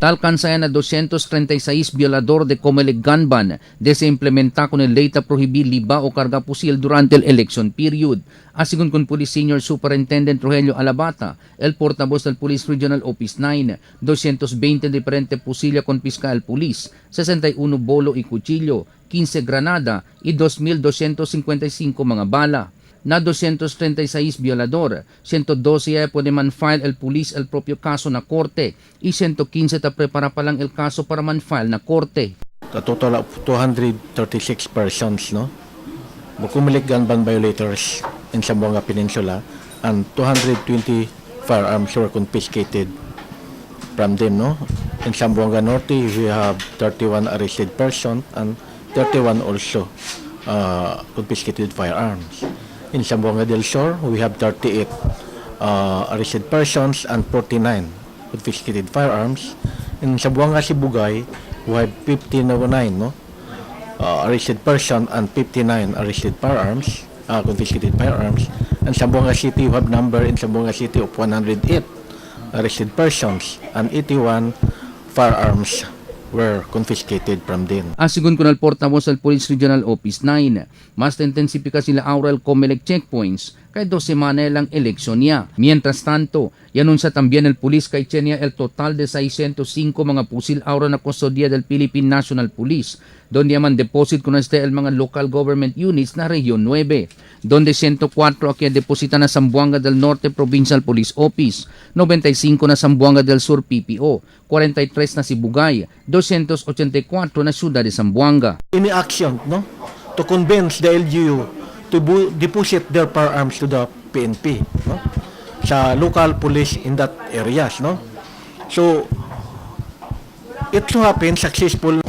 Tal kansaya na 236 violador de Comelec gun ban de se implementa con el ley ta prohibir liba o carga pusil durante el election period. Asigun con Police Senior Superintendent Rogelio Alabata, el portavoz del Police Regional Office 9, 220 diferente pusilla confisca el police, 61 bolo y cuchillo, 15 granada y 2.255 mga bala na 236 violador, 112 ya puede man file el police el propio caso na korte y 115 ta prepara pa lang el caso para man file na korte. A total of 236 persons, no? Comelec gun ban violators in Zamboanga Peninsula and 220 firearms were confiscated from them, no? In Zamboanga Norte, we have 31 arrested persons and 31 also confiscated firearms. In Zamboanga del Sur, we have 38 arrested persons and 49 confiscated firearms. In Zamboanga Sibugay, we have 1509, no? Arrested person and 59 arrested firearms, confiscated firearms. And Zamboanga City, we have number in Zamboanga City of 108 arrested persons and 81 firearms were confiscated from them. Asigun con el portavoz del Police Regional Office 9, mas intensifica sila ahora el Comelec checkpoints kay 2 semanas lang eleksyon niya. Mientras tanto, yanunsya también el police kay Chenia el total de 605 mga pusil ahora na custodia del Philippine National Police, donde man deposit con este el mga local government units na Region 9, donde 104 aquí deposita na Zamboanga del Norte Provincial Police Office, 95 na Zamboanga del Sur PPO, 43 na Sibugay, 284 na Ciudad de Zamboanga. Any action, no? To convince the LGU to deposit their firearms to the PNP, no? Sa local police in that areas, no? So, it so happened successful